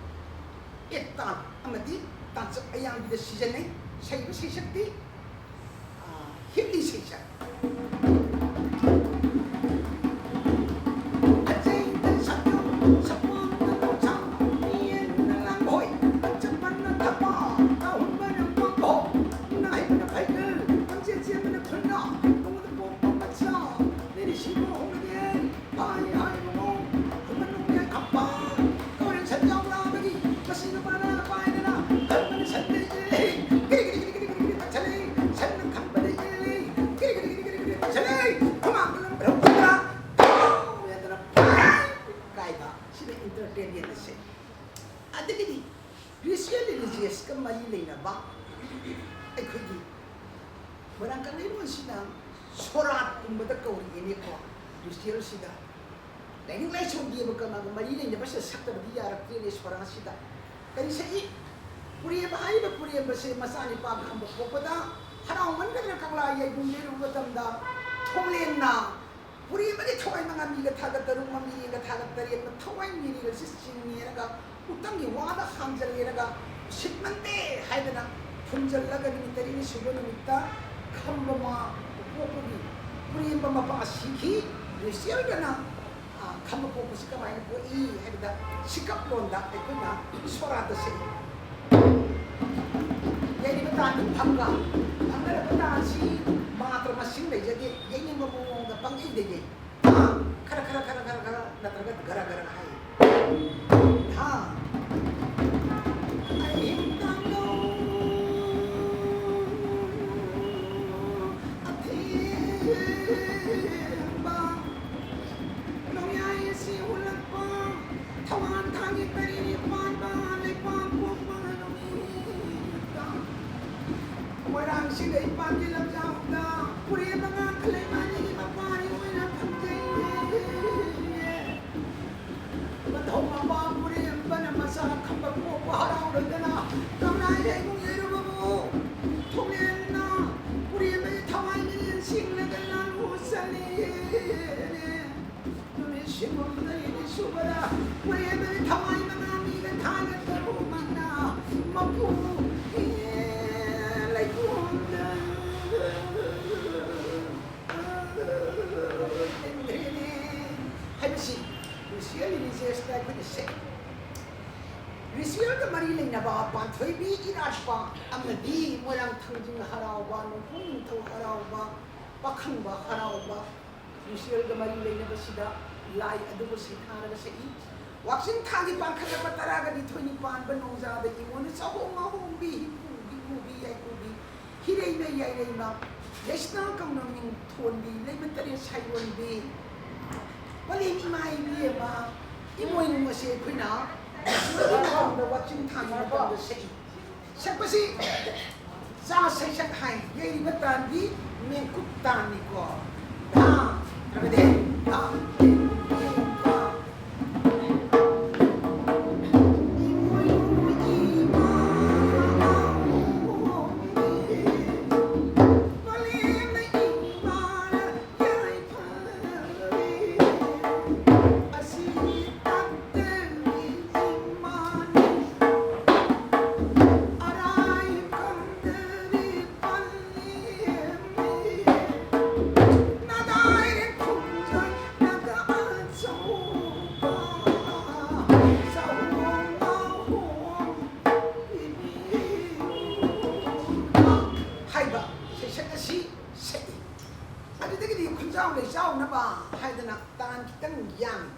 ꯑꯦꯠ ꯇꯥꯟ ꯑꯃꯗꯤ ꯇꯥꯟꯆꯞ ꯑꯌꯥꯡꯕꯤꯗ ꯁꯤꯖꯤꯟꯅꯩ꯫ ꯁꯩꯕ ꯁꯩꯁꯛꯇꯤ, ꯑ, ꯍꯤꯞꯂꯤ ꯁꯩꯁꯛ꯫ ꯀꯥꯏꯕ꯫ ꯁꯤꯅ entertainment ꯑꯁꯦ꯫ ꯑꯗꯒꯤꯗꯤ racial allegianceꯀ ꯃꯔꯤ ꯂꯩꯅꯕ ꯑꯩꯈꯣꯏꯒꯤ ꯃꯣꯏꯔꯥꯡ ꯀꯪꯂꯩꯔꯣꯟꯁꯤꯅ ꯁꯣꯔꯥꯠꯀꯨꯝꯕꯗ ꯀꯧꯔꯤꯅꯦꯀꯣ꯫ Racialꯁꯤꯗ ꯂꯥꯏꯅꯤꯡ ꯂꯥꯏꯁꯣꯟ ꯗꯦꯕ ꯀꯔꯃꯒ ꯃꯔꯤ ꯂꯩꯅꯕꯁꯦ ꯁꯛꯇꯕꯗꯤ ꯌꯥꯔꯛꯇ꯭ꯔꯦꯅꯦ ꯁꯣꯔꯥꯠꯁꯤꯗ꯫ ꯀꯔꯤ ꯁꯛꯏ? ꯄꯨꯔꯦꯝꯕ ꯍꯥꯏꯔꯤꯕ ꯄꯨꯔꯦꯝꯕꯁꯦ ꯃꯆꯥꯅꯤꯄꯥ ꯈꯝꯕ ꯄꯣꯛꯄꯗ ꯍꯔꯥꯎꯃꯟꯒꯗꯅ ꯀꯪꯂꯥ ꯌꯥꯏꯕꯨꯡ ꯂꯩꯔꯨꯕ ꯃꯇꯝꯗ ꯊꯣꯡꯂꯦꯟꯅ ꯄꯨꯔꯦꯝꯕꯒꯤ ꯊꯋꯥꯏ ꯃꯉꯥ ꯃꯤꯒ ꯊꯥꯒꯠ ꯇꯔꯨꯛ ꯃꯃꯤꯔꯦꯒ ꯊꯥꯒꯠ ꯇꯔꯦꯠ ꯊꯋꯥꯏ ꯃꯤꯔꯦꯒꯁꯤ ꯆꯤꯡꯉꯦꯔꯒ ꯎꯇꯪꯒꯤ ꯋꯥꯗ ꯍꯥꯡꯖꯜꯂꯦꯔꯒ ꯎꯁꯤꯠꯃꯟꯗꯦ ꯍꯥꯏꯗꯅ ꯐꯨꯝꯖꯜꯂꯒ ꯅꯨꯃꯤꯠ ꯇꯔꯦꯠꯅꯤ ꯁꯨꯕ ꯅꯨꯃꯤꯠꯇ ꯈꯝꯕ ꯃꯥ ꯄꯣꯛꯄꯒꯤ ꯄꯨꯔꯦꯝꯕ ꯃꯄꯥ ꯁꯤꯈꯤ꯫ ꯔꯦꯆꯦꯜꯒꯅ, ꯑ, ꯈꯝꯕ ꯄꯣꯛꯄꯁꯤ ꯀꯃꯥꯏꯅ ꯄꯣꯛꯏ ꯍꯥꯏꯕꯗ ꯁꯤꯀꯞꯂꯣꯟꯗ ꯑꯩꯈꯣꯏꯅ ꯁꯣꯔꯥꯠꯇ ꯁꯛꯏ꯫ ꯌꯩꯔꯤꯕ ꯇꯥꯟꯗꯤ ꯐꯪꯒ, ꯐꯪꯅꯔꯕ ꯇꯥꯟꯁꯤ ꯃꯥꯇ꯭ꯔ ꯃꯁꯤꯡ ꯂꯩꯖꯗꯦ, ꯌꯩꯅꯤꯡꯕ ꯃꯑꯣꯡꯗ ꯄꯪꯌꯩꯗ ꯌꯩ꯫ ꯊꯥ ꯈꯔ ꯈꯔ ꯈꯔ ꯈꯔ ꯈꯔ ꯅꯠꯇ꯭ꯔꯒ ꯒꯔ ꯒꯔ ꯍꯥꯏ꯫ ꯊꯥ ꯑꯍꯤꯡ ꯇꯥꯡꯂꯧ ꯑꯊꯦꯡꯕ ꯅꯣꯡꯌꯥꯏ ꯑꯁꯤ ꯍꯨꯜꯂꯛꯄ ꯊꯋꯥꯟ ꯊꯥꯒꯤ ꯇꯔꯦꯠꯅꯤ ꯄꯥꯟꯕ ꯂꯩꯄꯥꯛ ꯄꯣꯛꯄ ꯅꯨꯃꯤꯠꯇ ꯃꯣꯏꯔꯥꯡ ꯁꯤꯡꯒꯩ ꯄꯥꯝꯕꯤ ꯂꯝꯖꯥꯎꯗ ꯄꯨꯔꯦꯝꯕ ꯉꯥꯡꯈ ꯂꯩꯃꯥꯅꯤꯒꯤ ꯃꯄꯥꯔꯤ ꯑꯣꯏꯅ ꯐꯪꯖꯩꯌꯦ꯫ ꯃꯊꯧ ꯃꯄꯥ ꯄꯨꯔꯦꯝꯕꯅ ꯃꯆꯥ ꯈꯝꯕ ꯄꯣꯛꯄ ꯍꯔꯥꯎꯔꯗꯅ ꯀꯪꯂꯥ ꯌꯥꯏꯕꯨꯡ ꯌꯩꯔꯨꯕꯕꯨ ꯊꯣꯡꯂꯦꯟꯅ ꯄꯨꯔꯦꯝꯕꯒꯤ ꯊꯋꯥꯏ ꯃꯤꯔꯦꯟ ꯁꯤꯡꯂꯒ ꯂꯥꯜꯂꯨ ꯑꯩꯈꯣꯏꯅ ꯁꯦ ꯔꯤꯆꯨꯋꯦꯜꯒ ꯃꯔꯤ ꯂꯩꯅꯕ ꯄꯥꯟꯊꯣꯏꯕꯤ ꯏꯔꯥꯠꯄ ꯑꯃꯗꯤ ꯃꯣꯏꯔꯥꯡ ꯊꯥꯡꯖꯤꯡ ꯍꯔꯥꯎꯕ, ꯅꯣꯡꯄꯣꯛ ꯅꯤꯡꯊꯧ ꯍꯔꯥꯎꯕ, ꯄꯥꯈꯪꯕ ꯍꯔꯥꯎꯕ, ꯔꯤꯆꯨꯋꯦꯜꯒ ꯃꯔꯤ ꯂꯩꯅꯕꯁꯤꯗ ꯂꯥꯏ ꯑꯗꯨꯕꯨ ꯁꯩꯊꯥꯔꯒ ꯁꯛꯏ꯫ ꯋꯥꯛꯆꯤꯡ ꯊꯥꯒꯤ ꯄꯥꯟꯈꯠꯂꯛꯄ ꯇꯔꯥꯒ ꯅꯤꯊꯣꯏꯅꯤ ꯄꯥꯟꯕ ꯅꯣꯡꯖꯥꯗ ꯏꯃꯣꯏꯅꯨ ꯆꯥꯍꯣꯡ ꯉꯥꯍꯣꯡꯕꯤ, ꯍꯤꯡꯀꯨ ꯍꯤꯡꯀꯨꯕꯤ ꯌꯥꯏꯀꯨꯕꯤ, ꯍꯤꯔꯩꯃ ꯌꯥꯏꯔꯩꯃ, ꯂꯩꯁꯅꯥ ꯀꯧꯅ ꯃꯤꯡ ꯊꯣꯟꯕꯤ, ꯂꯩꯃ ꯇꯔꯦꯠ ꯁꯥꯏꯌꯣꯟꯕꯤ, ꯄꯂꯦꯝ ꯏꯃꯥ ꯏꯕꯦꯝꯃ, ꯏꯃꯣꯏꯅꯨ ꯑꯁꯦ ꯑꯩꯈꯣꯏꯅ ꯃꯇꯝꯗ ꯋꯥꯛꯆꯤꯡ ꯊꯥꯒꯤ ꯃꯇꯝꯗ ꯁꯛꯏ꯫ ꯁꯛꯄꯁꯤ ꯆꯥ ꯁꯩꯁꯛ ꯍꯥꯏ꯫ ꯌꯩꯔꯤꯕ ꯇꯥꯟꯗꯤ ꯃꯦꯡꯀꯨꯞ ꯇꯥꯟꯅꯤꯀꯣ꯫ ꯙꯥ, ꯇ꯭ꯔꯒꯗꯦ, ꯙꯥ, ꯙꯥ꯫ ꯍꯥꯏꯕ ꯁꯩꯁꯛ ꯑꯁꯤ ꯁꯛꯏ꯫ ꯑꯗꯨꯗꯒꯤꯗꯤ ꯈꯨꯟꯖꯥꯎ ꯂꯩꯆꯥꯎꯅꯕ ꯍꯥꯏꯗꯅ ꯇꯥꯟ ꯈꯤꯇꯪ ꯌꯥꯡꯏ꯫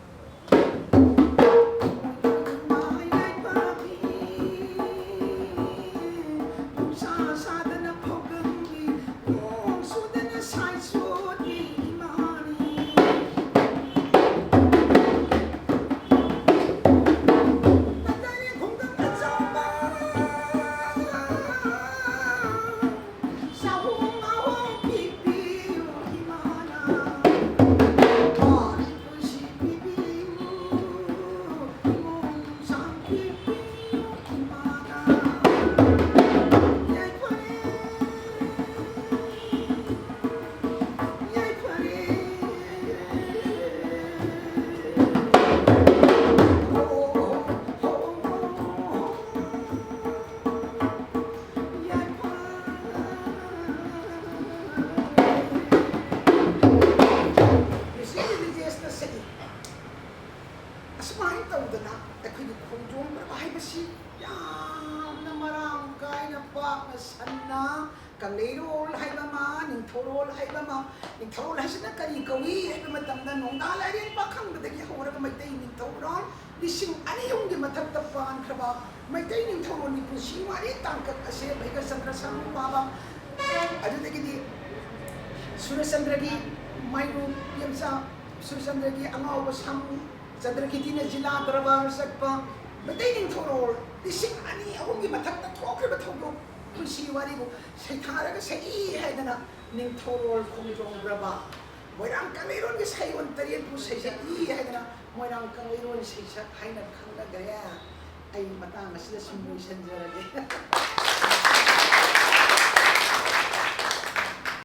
ꯅꯤꯡꯊꯧꯔꯣꯜ ꯍꯥꯏꯕ ꯑꯃ, ꯅꯤꯡꯊꯧꯔꯣꯜ ꯍꯥꯏꯁꯤꯅ ꯀꯔꯤ ꯀꯧꯏ ꯍꯥꯏꯕ ꯃꯇꯝꯗ, ꯅꯣꯡꯗꯥ ꯂꯥꯏꯔꯦꯟ ꯄꯥꯈꯪꯕꯗꯒꯤ ꯍꯧꯔꯒ ꯃꯩꯇꯩ ꯅꯤꯡꯊꯧꯔꯣꯜ ꯂꯤꯁꯤꯡ ꯑꯅꯤ ꯑꯍꯨꯝꯒꯤ ꯃꯊꯛꯇ ꯄꯥꯟꯈ꯭ꯔꯕ ꯃꯩꯇꯩ ꯅꯤꯡꯊꯧꯔꯣꯜꯒꯤ ꯄꯨꯟꯁꯤ ꯋꯥꯔꯤ ꯇꯥꯡꯀꯛ ꯑꯁꯦ ꯚꯩꯒꯆꯟꯗ꯭ꯔ ꯁꯥꯃꯨ ꯄꯥꯕ, ꯑꯗꯨꯗꯒꯤꯗꯤ ꯁꯨꯔꯆꯟꯗ꯭ꯔꯒꯤ ꯃꯥꯏꯔꯨ ꯄꯦꯝꯆꯥ, ꯁꯨꯔꯆꯟꯗ꯭ꯔꯒꯤ ꯑꯉꯥꯎꯕ ꯁꯥꯃꯨ, ꯆꯟꯗ꯭ꯔꯀꯤꯇꯤꯅ ꯖꯤꯂꯥ ꯗꯔꯕꯥꯔ ꯆꯠꯄ, ꯃꯩꯇꯩ ꯅꯤꯡꯊꯧꯔꯣꯜ ꯂꯤꯁꯤꯡ ꯑꯅꯤ ꯑꯍꯨꯝꯒꯤ ꯃꯊꯛꯇ ꯊꯣꯛꯈ꯭ꯔꯤꯕ ꯊꯧꯗꯣꯛ ꯄꯨꯟꯁꯤ ꯋꯥꯔꯤꯕꯨ ꯁꯩꯊꯥꯔꯒ ꯁꯛꯏ ꯍꯥꯏꯗꯅ ꯅꯤꯡꯊꯧꯔꯣꯜ ꯈꯣꯡꯖꯣꯝ ꯄ꯭ꯔꯚꯥ, ꯃꯣꯏꯔꯥꯡ ꯀꯪꯂꯩꯔꯣꯟꯒꯤ ꯁꯩꯌꯣꯟ ꯇꯔꯦꯠꯄꯨ ꯁꯩꯁꯛꯏ ꯍꯥꯏꯗꯅ ꯃꯣꯏꯔꯥꯡ ꯀꯪꯂꯩꯔꯣꯟ ꯁꯩꯁꯛ ꯍꯥꯏꯅ ꯈꯪꯅꯈ꯭ꯔꯦ꯫ ꯑꯩ ꯃꯇꯥꯡ ꯑꯁꯤꯗ ꯁꯨꯝ ꯂꯣꯏꯁꯤꯟꯖꯔꯒꯦ꯫